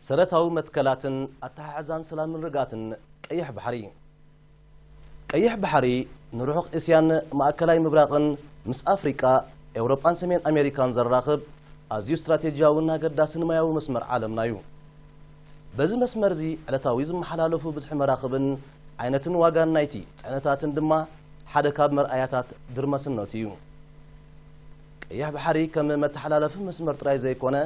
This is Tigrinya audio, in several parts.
ሰረታዊ መትከላትን ኣተሓሕዛን ሰላምን ርግኣትን ቀይሕ ባሕሪ። ቀይሕ ባሕሪ ንርሑቕ እስያን ማእከላይ ምብራቕን ምስ ኣፍሪቃ፣ ኤውሮጳን ሰሜን ኣሜሪካን ዘራኽብ ኣዝዩ ስትራቴጂያውን ኣገዳስን ማያዊ መስመር ዓለምና እዩ። በዚ መስመር እዚ ዕለታዊ ዝመሓላለፉ ብዝሒ መራኽብን ዓይነትን ዋጋን ናይቲ ጽዕነታትን ድማ ሓደ ካብ መርኣያታት ድርመስነቱ እዩ። ቀይሕ ባሕሪ ከም መተሓላለፊ መስመር ጥራይ ዘይኮነ፣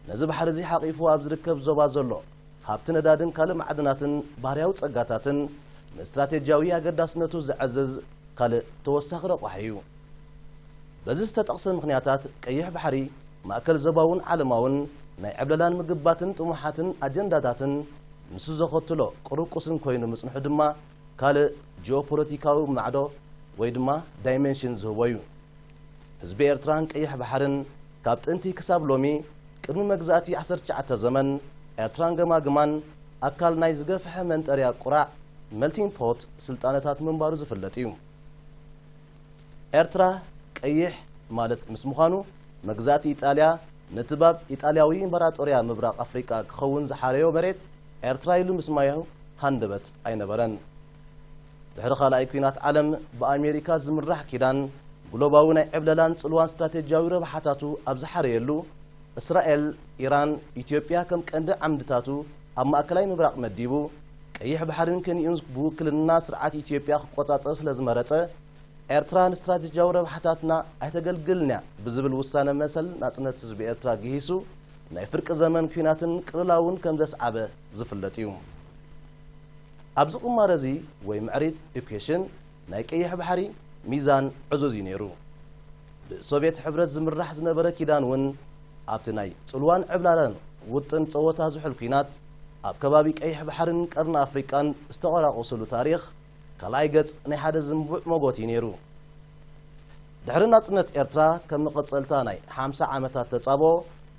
ነዚ ባሕሪ እዚ ሓቒፉ ኣብ ዝርከብ ዞባ ዘሎ ሃብቲ ነዳድን ካልእ ማዕድናትን ባህርያዊ ጸጋታትን ንስትራቴጂያዊ ኣገዳስነቱ ዘዕዝዝ ካልእ ተወሳኺ ረቋሒ እዩ። በዚ ዝተጠቕሰ ምኽንያታት፣ ቀይሕ ባሕሪ ማእከል ዞባውን ዓለማውን ናይ ዕብለላን ምግባትን ጥሙሓትን ኣጀንዳታትን ንሱ ዘኸትሎ ቅሩቁስን ኮይኑ ምጽንሑ ድማ ካልእ ጂኦፖለቲካዊ ማዕዶ ወይ ድማ ዳይሜንሽን ዝህቦ እዩ። ህዝቢ ኤርትራን ቀይሕ ባሕርን ካብ ጥንቲ ክሳብ ሎሚ፣ ቅድሚ መግዛእቲ ዓሰርተ ትሽዓተ ዘመን፣ ኤርትራን ገማግማን ኣካል ናይ ዝገፍሐ መንጠርያ ቁራዕ፣ ሜልቲንግ ፖት፣ ስልጣነታት ምንባሩ ዝፍለጥ እዩ። ኤርትራ ቀይሕ ማለት ምስ ምዃኑ፣ መግዛእቲ ኢጣልያ ነቲ ባብ ኢጣልያዊ ኢምበራጦርያ ምብራቕ ኣፍሪቃ ክኸውን ዝሓረዮ መሬት ኤርትራ ኢሉ ምስማዩ ሃንደበት ኣይነበረን። ድሕሪ ካልኣይ ኲናት ዓለም ብኣሜሪካ ዝምራሕ ኪዳን ግሎባዊ ናይ ዕብለላን ጽልዋን ስትራቴጂያዊ ረብሓታቱ ኣብ ዝሓረየሉ፣ እስራኤል፣ ኢራን፣ ኢትዮጵያ ከም ቀንዲ ዓምድታቱ ኣብ ማእከላይ ምብራቕ መዲቡ፣ ቀይሕ ባሕርን ክንዩን ብውክልና ስርዓት ኢትዮጵያ ክቆጻጸር ስለ ዝመረጸ፣ ኤርትራ ንስትራቴጂያዊ ረብሓታትና ኣይተገልግልን እያ ብዝብል ውሳነ መሰል ናጽነት ህዝቢ ኤርትራ ግሂሱ፣ ናይ ፍርቂ ዘመን ኲናትን ቅልውላውን ከም ዘስዓበ ዝፍለጥ እዩ። ኣብዚ ቁማረ እዚ ወይ ምዕሪት፣ ኢኩዌሽን፣ ናይ ቀይሕ ባሕሪ ሚዛን ዕዙዝ እዩ ነይሩ። ብሶቭየት ሕብረት ዝምራሕ ዝነበረ ኪዳን እውን ኣብቲ ናይ ጽልዋን ዕብላላን ውጥን ጸወታ ዝሑል ኲናት፣ ኣብ ከባቢ ቀይሕ ባሕርን ቀርኒ ኣፍሪቃን ዝተቆራቆሱሉ ታሪኽ ካልኣይ ገጽ ናይ ሓደ ዝንቡዕ መጎት እዩ ነይሩ። ድሕሪ ናጽነት ኤርትራ ከም መቐጸልታ ናይ ሓምሳ ዓመታት ተጻብኦ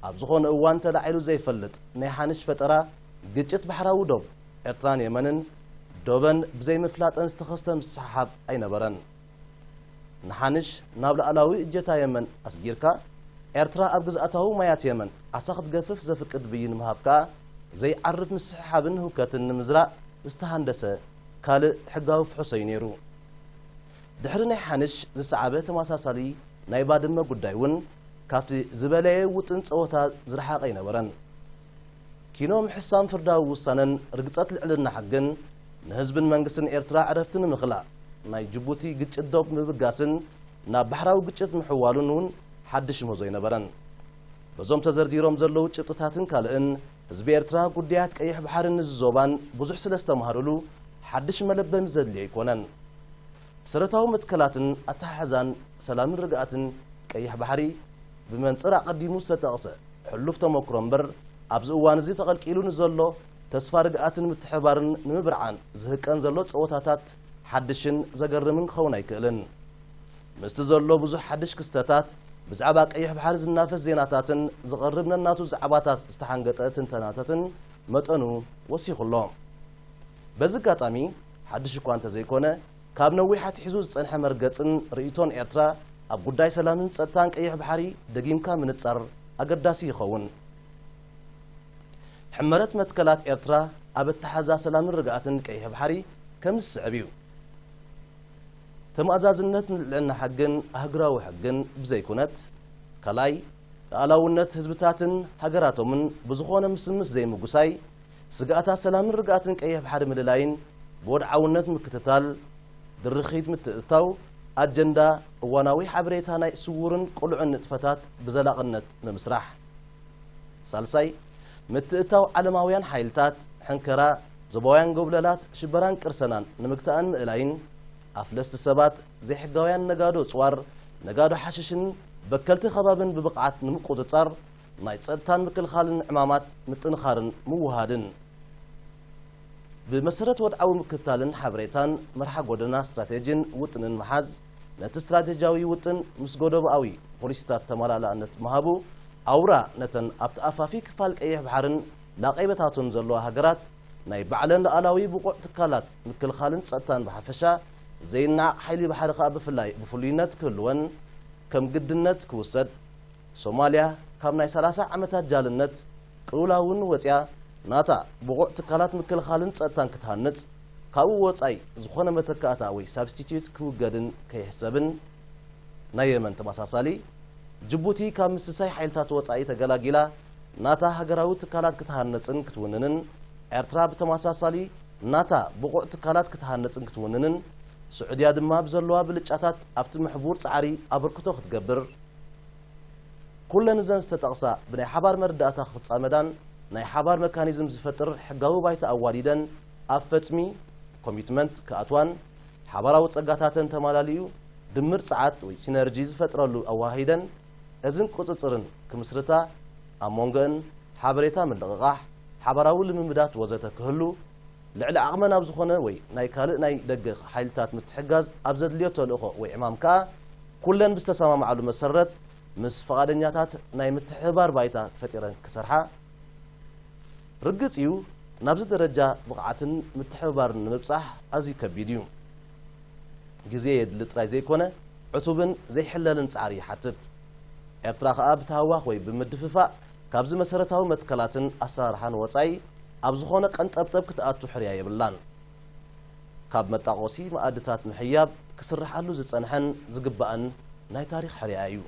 ኣብ ዝኾነ እዋን ተላዒሉ ዘይፈልጥ ናይ ሓንሽ ፈጠራ ግጭት ባሕራዊ ዶብ ኤርትራን የመንን ዶበን ብዘይምፍላጠን ዝተኸስተ ምስሕሓብ ኣይነበረን። ንሓንሽ ናብ ላዕላዊ እጀታ የመን ኣስጊርካ፣ ኤርትራ ኣብ ግዝኣታዊ ማያት የመን ዓሳ ክትገፍፍ ዘፍቅድ ብይን ምሃብ ከኣ ዘይዓርፍ ምስሕሓብን ህውከትን ንምዝራእ ዝተሃንደሰ ካልእ ሕጋዊ ፍሕሶ እዩ ነይሩ። ድሕሪ ናይ ሓንሽ ዝሰዓበ ተመሳሳሊ ናይ ባድመ ጉዳይ እውን ካብቲ ዝበለየ ውጥን ጸወታ ዝረሓቐ ኣይነበረን። ኪኖ ምሕሳም ፍርዳዊ ውሳነን ርግጸት ልዕልና ሕግን ንህዝብን መንግስትን ኤርትራ ዕረፍቲ ንምኽላእ ናይ ጅቡቲ ግጭት ዶብ ምብጋስን ናብ ባሕራዊ ግጭት ምሕዋሉን እውን ሓድሽ ምህዞ ኣይነበረን። በዞም ተዘርዚሮም ዘለዉ ጭብጥታትን ካልእን፣ ህዝቢ ኤርትራ ጉዳያት ቀይሕ ባሕርን እዚ ዞባን ብዙሕ ስለ ዝተማህርሉ፣ ሓድሽ መለበሚ ዘድልዮ ኣይኮነን። ሰረታዊ መትከላትን ኣተሓሕዛን ሰላምን ርግኣትን ቀይሕ ባሕሪ፣ ብመንጽር ኣቐዲሙ ዝተጠቕሰ ሕሉፍ ተመክሮ እምበር፣ ኣብዚ እዋን እዚ ተቐልቂሉ ንዘሎ ተስፋ ርግኣትን ምትሕብባርን ንምብርዓን ዝህቀን ዘሎ ጸወታታት ሓድሽን ዘገርምን ክኸውን ኣይክእልን። ምስቲ ዘሎ ብዙሕ ሓድሽ ክስተታት፣ ብዛዕባ ቀይሕ ባሕሪ ዝናፈስ ዜናታትን ዝቐርብ ነናቱ ዛዕባታት ዝተሓንገጠ ትንተናታትን መጠኑ ወሲኹ ኣሎ። በዚ ኣጋጣሚ፣ ሓድሽ እኳ እንተዘይኮነ፣ ካብ ነዊሕ ኣትሒዙ ዝጸንሐ መርገጽን ርእይቶን ኤርትራ ኣብ ጉዳይ ሰላምን ጸጥታን ቀይሕ ባሕሪ ደጊምካ ምንጻር ኣገዳሲ ይኸውን። ሕመረት መትከላት ኤርትራ ኣብ ኣተሓዛ ሰላምን ርግኣትን ቀይሕ ባሕሪ ከም ዝስዕብ እዩ። ተመኣዛዝነት ንልዕልና ሕግን ኣህጉራዊ ሕግን ብዘይኩነት፣ ካልኣይ፣ ልኣላውነት ህዝብታትን ሃገራቶምን ብዝኾነ ምስምስ ዘይምጉሳይ፣ ስግኣታት ሰላምን ርግኣትን ቀይሕ ባሕሪ ምልላይን ብወድዓውነት ምክትታል፣ ድርኺት ምትእትታው፣ ኣጀንዳ፣ እዋናዊ ሓበሬታ ናይ ስዉርን ቅሉዕን ንጥፈታት ብዘላቕነት ምምስራሕ። ሳልሳይ፣ ምትእትታው ዓለማውያን ሓይልታት፣ ሕንከራ፣ ዞባውያን ጎብለላት፣ ሽበራን ቅርሰናን ንምግታእን ምእላይን፣ ኣፍለስቲ ሰባት፣ ዘይሕጋውያን ነጋዶ ኣጽዋር፣ ነጋዶ ሓሽሽን በከልቲ ከባብን ብብቕዓት ንምቁጽጻር፣ ናይ ጸጥታን ምክልኻልን ዕማማት ምጥንኻርን ምውሃድን። ብመሰረት ወድዓዊ ምክትታልን ሓበሬታን፣ መርሓ ጎደና ስትራቴጂን ውጥንን ምሓዝ፣ ነቲ ስትራቴጂያዊ ውጥን ምስ ጎደቦኣዊ ፖሊሲታት ተመላላእነት ምሃቡ፣ ኣውራ ነተን ኣብቲ ኣፋፊ ክፋል ቀይሕ ባሕርን ላቐይበታቱን ዘለዋ ሃገራት፣ ናይ ባዕለን ልኣላዊ ብቑዕ ትካላት ምክልኻልን ጸጥታን ብሓፈሻ፣ ዘይነዓቕ ሓይሊ ባሕሪ ከኣ ብፍላይ ብፍሉይነት ክህልወን ከም ግድነት ክውሰድ፣ ሶማልያ ካብ ናይ ሰላሳ ዓመታት ጃልነት ቅልውላውን ወጽያ፣ ናታ ብቑዕ ትካላት ምክልኻልን ጸጥታን ክትሃንጽ፣ ካብኡ ወጻኢ ዝኾነ መተካእታ ወይ ሳብስቲትዩት ክውገድን ከይሕሰብን፣ ናይ የመን ተመሳሳሊ፣ ጅቡቲ ካብ ምስሳይ ሓይልታት ወጻኢ ተገላጊላ ናታ ሃገራዊ ትካላት ክትሃንጽን ክትውንንን፣ ኤርትራ ብተመሳሳሊ ናታ ብቑዕ ትካላት ክትሃንጽን ክትውንንን፣ ስዑድያ ድማ ብዘለዋ ብልጫታት ኣብቲ ምሕቡር ጻዕሪ ኣበርክቶ ክትገብር፣ ኩለን እዘን ዝተጠቕሳ ብናይ ሓባር መረዳእታ ክጻመዳን ናይ ሓባር መካኒዝም ዝፈጥር ሕጋዊ ባይታ ኣዋዲደን ኣብ ፈጽሚ፣ ኮሚትመንት፣ ክኣትዋን፣ ሓባራዊ ጸጋታተን ተማላሊኡ ድምር ጸዓት ወይ ሲነርጂ ዝፈጥረሉ ኣዋሃሂደን እዝን ቁጽጽርን ክምስርታ፣ ኣብ መንጎአን ሓበሬታ ምልቕቓሕ፣ ሓባራዊ ልምምዳት ወዘተ ክህሉ፣ ልዕሊ ዓቕመን ኣብ ዝኾነ ወይ ናይ ካልእ ናይ ደገ ሓይልታት ምትሕግጋዝ ኣብ ዘድልዮ ተልእኾ ወይ ዕማም ከኣ፣ ኩለን ብዝተሰማምዓሉ መሰረት ምስ ፍቓደኛታት ናይ ምትሕብባር ባይታ ፈጢረን ክሰርሓ፣ ርግጽ እዩ፣ ናብዚ ደረጃ ብቕዓትን ምትሕብባርን ንምብጻሕ ኣዝዩ ከቢድ እዩ። ግዜ የድሊ ጥራይ ዘይኮነ፣ ዕቱብን ዘይሕለልን ጻዕሪ ይሓትት። ኤርትራ ከኣ ብታህዋኽ ወይ ብምድፍፋእ ካብዚ መሰረታዊ መትከላትን ኣሰራርሓን ወጻኢ ኣብ ዝኾነ ቀንጠብጠብ ክትኣቱ ሕርያ የብላን። ካብ መጣቆሲ መኣድታት ምሕያብ ክስርሓሉ ዝጸንሐን ዝግባእን ናይ ታሪኽ ሕርያ እዩ።